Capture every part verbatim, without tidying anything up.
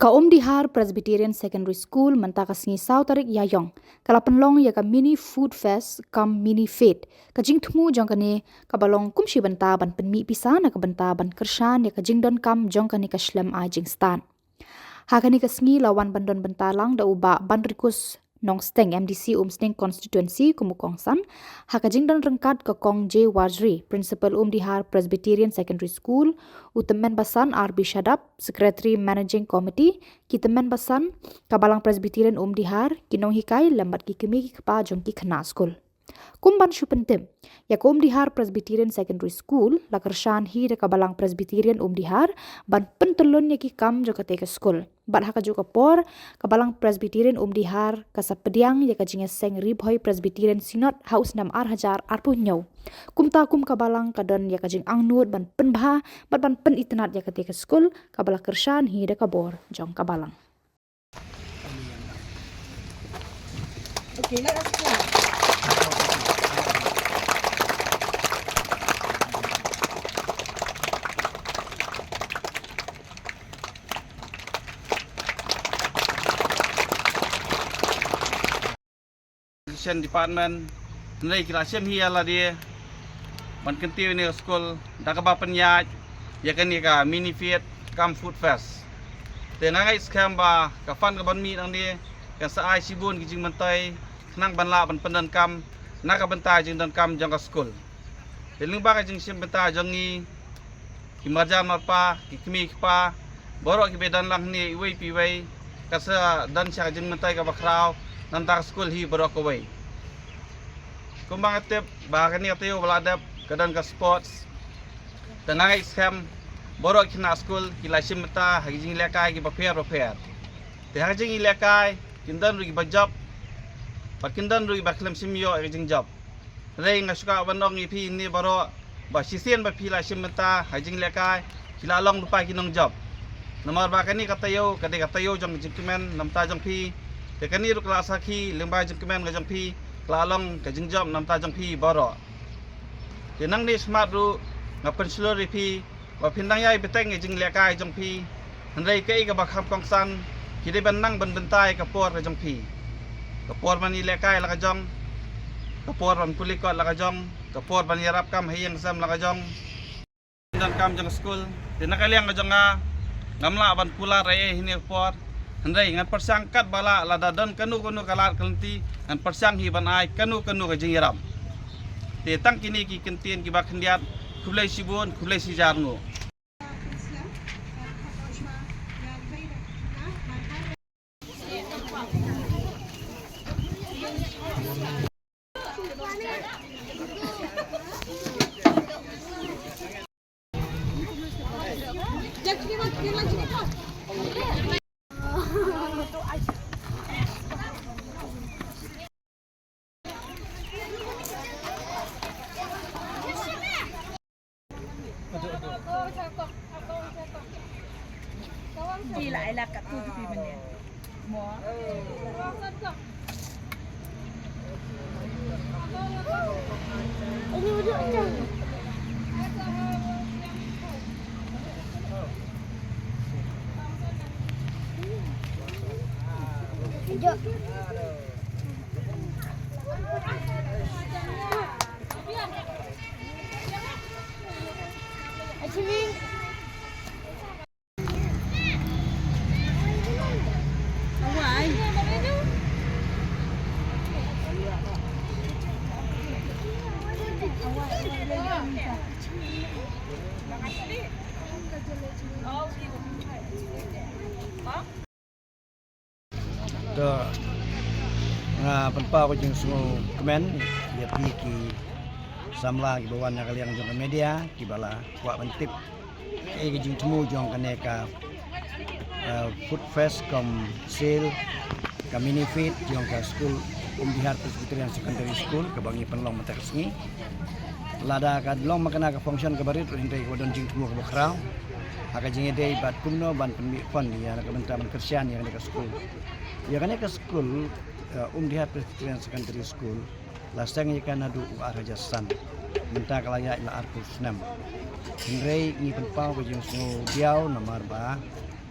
Ka Umdihar Presbyterian Secondary School mynta ka sngi saw tarik Ïaïong ka la pynlong ïa ka Mini Food Fest cum Mini Feed. Ka jingthmu jong kane kaba long kum shi bynta ban pynmih pisa na ka bynta ban kyrshan ïa ka jingdonkam jong kane ka shlem ai jingstad. Ha kane ka sngi la wan ban don bynta lang da u Bah Banrikus Nongsteng, M D C Umsning Constituency, kum u kongsan. Ha ka jingdon ryngkat ka Kong J Warjri, Principal Umdihar Presbyterian Secondary School, u Tymmen Basan R B Shadap, Secretary Managing Committee, ki tymmen basan ka Balang Presbyterian Umdihar, ki nonghikai lem bad ki kmie ki kpa jong ki khynnah skul. Kum ban shu pyntip, ïa ka Umdihar Presbyterian Secondary School la kyrshan hi da ka Balang Presbyterian Umdihar ban pyntyllun ïa ki kam jong kata ka skul. Bad ha kajuh ka por, ka Balang Presbyterian Umdihar ka sa pdiang ïa ka jingïaseng Ri Bhoi Presbyterian Synod ha u snem ar hajar arphew hynñiew. Kumta kum ka Balang ka don ïa ka jingangnud ban pynbha bad ban pynitynnad ïa kata ka skul kaba la kyrshan hi da ka bor jong ka Balang. Okay, let us clap. Education Department, hynrei ki la shim hi ïa lade ban kyntiew ïa kane ka skul da kaba pynïaid ïa kane ka Mini Feed cum Food Fest. Te nga ngeit skhem ba ka fund kaban mih nangne kan sa ai shibun ki jingmyntoi khnang ban lah ban pyndonkam na ka bynta jingdonkam jong ka skul. Te lyngba ka jingshim bynta jong ngi, ki marjan marpa, ki kmie ki kpa, baroh kiba don lang hangne iwei pa iwei, ka sa don sha ka jingmyntoi kaba khraw na ka bynta ka skul hi baroh kawei. Kumba nga tip ba kane ka taïew ba la dep ka don ka sports. Te nga ngeit skhem baroh ki khynnah skul ki la shim bynta ha ki jingïalehkai kiba pher bapher. Te ha ki jingïalehkai kin don ruh kiba jop, bad kin don ruh kiba khlem shym ïoh ïa ka jingjop. Hynrei nga shu kwah ban ong ïa phi ne baroh ba shisien ba phi la shim bynta ha jingïalehkai, phi la long lypa ki nongjop. Namar ba kane ka taïew ka dei ka taïew jong ka jingkmen na ka bynta jong phi. Te kane ruh ka la sakhi lyngba ka jingkmen ka jong phi, ka la long ka jingjop na ka bynta jong phi baroh. Te nangne shakhmat ruh nga pynshlur ïa phi ba phin dang ïai bteng ïa ka jingïalehkai jong phi. Hynrei kaei kaba kham kongsan, phi dei ban nang ban bynta ïa ka por ka jong phi. Ka por ban ïalehkai la ka jong, ka por ban pule kot la ka jong, ka por ban ïarap kam ha ïing ha sem la ka jong. Donkam jong ka skul. Te na ka liang ka jong nga, ngam lah ban kular ei ei ha kane ka por. Hynrei ngan pyrshang katba lah, lada don kano kano ka lad ka lynti, ngan pyrshang hi ban ai kano kano ka jingïarap. Te tang kine ki kyntien kiba khyndiat, khublei shibun, khublei shihajar nguh. To, nga pynpaw ka jingsngewkmen ïa phi ki samla kiba wan na ka liang jong ka media kiba la kwah ban tip kaei ka jingthmu jong kane ka, eh, food fest cum sale, ka mini feed jong ka skul Umdihar Presbyterian Secondary School kaba ngi pynlong mynta ka sngi. Lada ka long ma kane ka function kaba rit ruh, hynrei kaba don jingthmu kaba khraw ha ka jingïadei bad kumno ban pynmih fund ïa na ka bynta ban kyrshan ïa kane ka skul. Ïa kane ka skul, eh, Umdihar Presbyterian Secondary School, la seng ïa ka naduh u ar hajar san. Mynta ka la ïaid la arphew snem. Hynrei ngi pynpaw ka jingsngewdiaw namar ba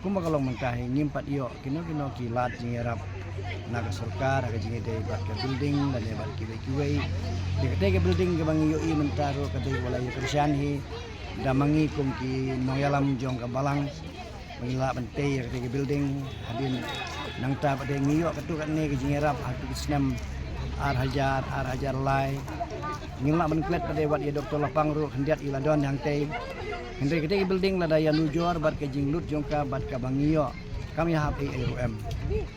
Kumba ka long mynta hi ngim pat ïoh kino kino ki lad jingïarap na ka sorkar ha ka jingïadei bad ka building lane bad kiwei kiwei. Te kata ka building kaba ngi ïohi mynta ruh ka dei kaba la ïa kyrshan hi da ma ngi kum ki nongïalam jong ka balang ba ngin lah ban tei ïa kata ka building. Hadien nangta pat de ngi ïoh katto katne ka jingïarap ha ki snem ar hajar, ar hajar lai. Ngim lah ban klet pat de wat ïa Doktor Lapang ruh khyndiat i la don hangtei. Hynrei kata ka building lada ïanujor bad ka jinglut jong ka bad kaba ngi ïoh kam ïahap ei ei ruh em.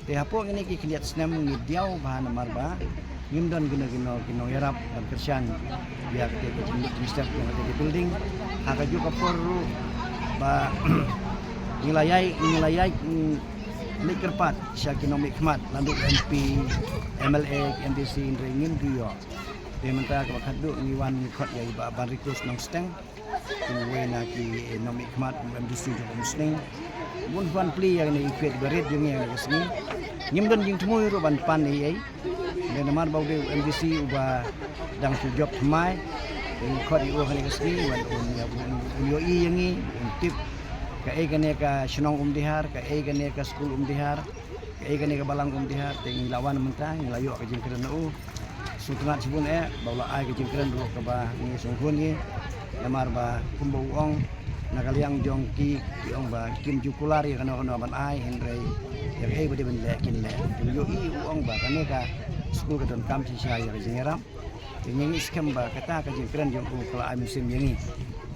Te hapoh kine ki khyndiat snem ngi diaw bha namar ba ngim don kino kino ki nongïarap ban kyrshan ïa kata ka jinglut jingstep jong kata ka building. Ha kajuh ka por ruh ba ngi la ïai, ngi la ïai, mm, leit kyrpad sha ki nongmihkhmat naduh M P, M L A, M D C hynrei ngim ju ïoh. Te mynta kaba khatduh ngi wan ngi khot ïa i Bah Banrikus Nongsteng, uwei na ki nongmihkhmat, u M D C jong ka Umsning. Bun ban plie ïa kane i peit barit jong ngi ha kane ka sngi. Ngim don jingthmu ruh ban pan ei ei. Namar ba u dei u M D C uba dang shu jop thymmai. Te ngi khot ïa u ha kane ka sngi, wan un ïa, un, un ïohi ïa ngi, un tip kaei kane ka shnong Umdihar, kaei kane ka skul Umdihar, kaei kane ka balang Umdihar. Te ngi la wan mynta, ngi la ïoh ka jingkren na u. Sngewtynnat shibun eh ba u la ai ka jingkren ruh kaba ngi sngewhun ïa. Namar ba kumba u ong na ka liang jong ki, ki ong ba kim ju kular ïa kano kano ban ai, hynrei ïa kaei ba dei ban leh kin leh. Te u ïohi u ong ba kane ka skul ka donkam shisha ïa ka jingïarap. Te ngi ngeit skhem ba kata ka jingkren jong u ka la ai mynsiem ïa ngi.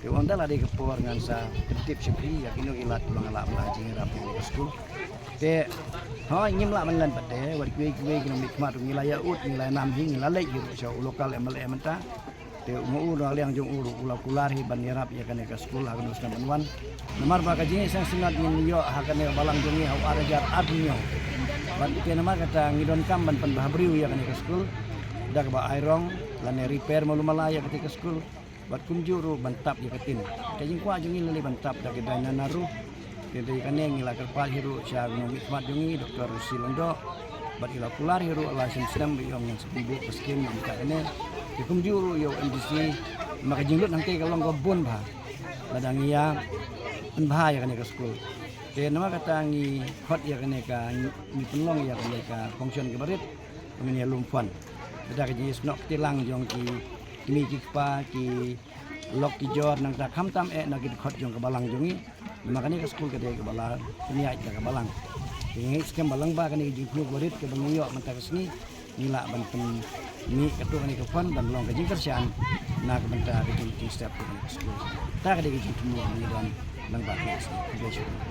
Te u ong da la dei ka por ngan sa pyntip sha phi ïa kino ki lad kiba nga lah ban ai jingïarap ïa ka skul. Te hooid ngim lah ban len pat de, wat kiwei kiwei ki nongmihkhmat ruh ngi la ïa ud, ngi la ïa nam hi, ngi la leit hi ruh sha u local M L A mynta. Te u ma u na ka liang jong u ruh u la kular hi ban ïarap ïa kane ka skul ha kano ka snem ban wan. Namar ba ka jingïaseng sngewtynnat ngin ïoh ha kane ka balang jong ngi ha u ar hajar arphew hynñiew. Bad te namar kata ngi donkam ban pynbhabriew ïa kane ka skul da kaba ai rong lane repair malu mala ïa kata ka skul. Bad kumjuh ruh ban tap ïa ka tin. Ka jingkwah jong ngi la lei ban tap da ka dei na na ruh. Te dei kane ngi la kyrpad hi ruh sha u nongmihkhmat jong ngi Doktor Rosi Lyngdoh. Bad i la kular hi ruh la shem snem ba i ong ngan sa pynbud ka skim namar kane. Te kumjuh ruh ïa u M D C. Ma ka jinglut hangtei ka long kaba bun bha. Lada ngi ïa pynbha ïa kane ka skul. Te namar kata ngi khot ïa kane ka, ngi pynlong ïa kane ka function kaba rit. Ngin ïa lum fund. Lada ka jingïasnoh kti lang jong ki kmie ki kpa ki lok ki jor nangta khamtam eh na ki dkhot jong ka balang jong ngi. Namar kane ka skul ka dei kaba la pynïaid da ka balang. Te ngi ngeit skhem ba lyngba kane ka jingthmu kaba rit kaba ngi ïoh mynta ka sngi ngi lah ban pynmih katto kane ka fund ban long ka jingkyrshan na ka bynta ka jingstep ka kane ka skul. Ta ka dei ka jingthmu kaba ngi don lyngba kane ka sngi. Khublei shibun.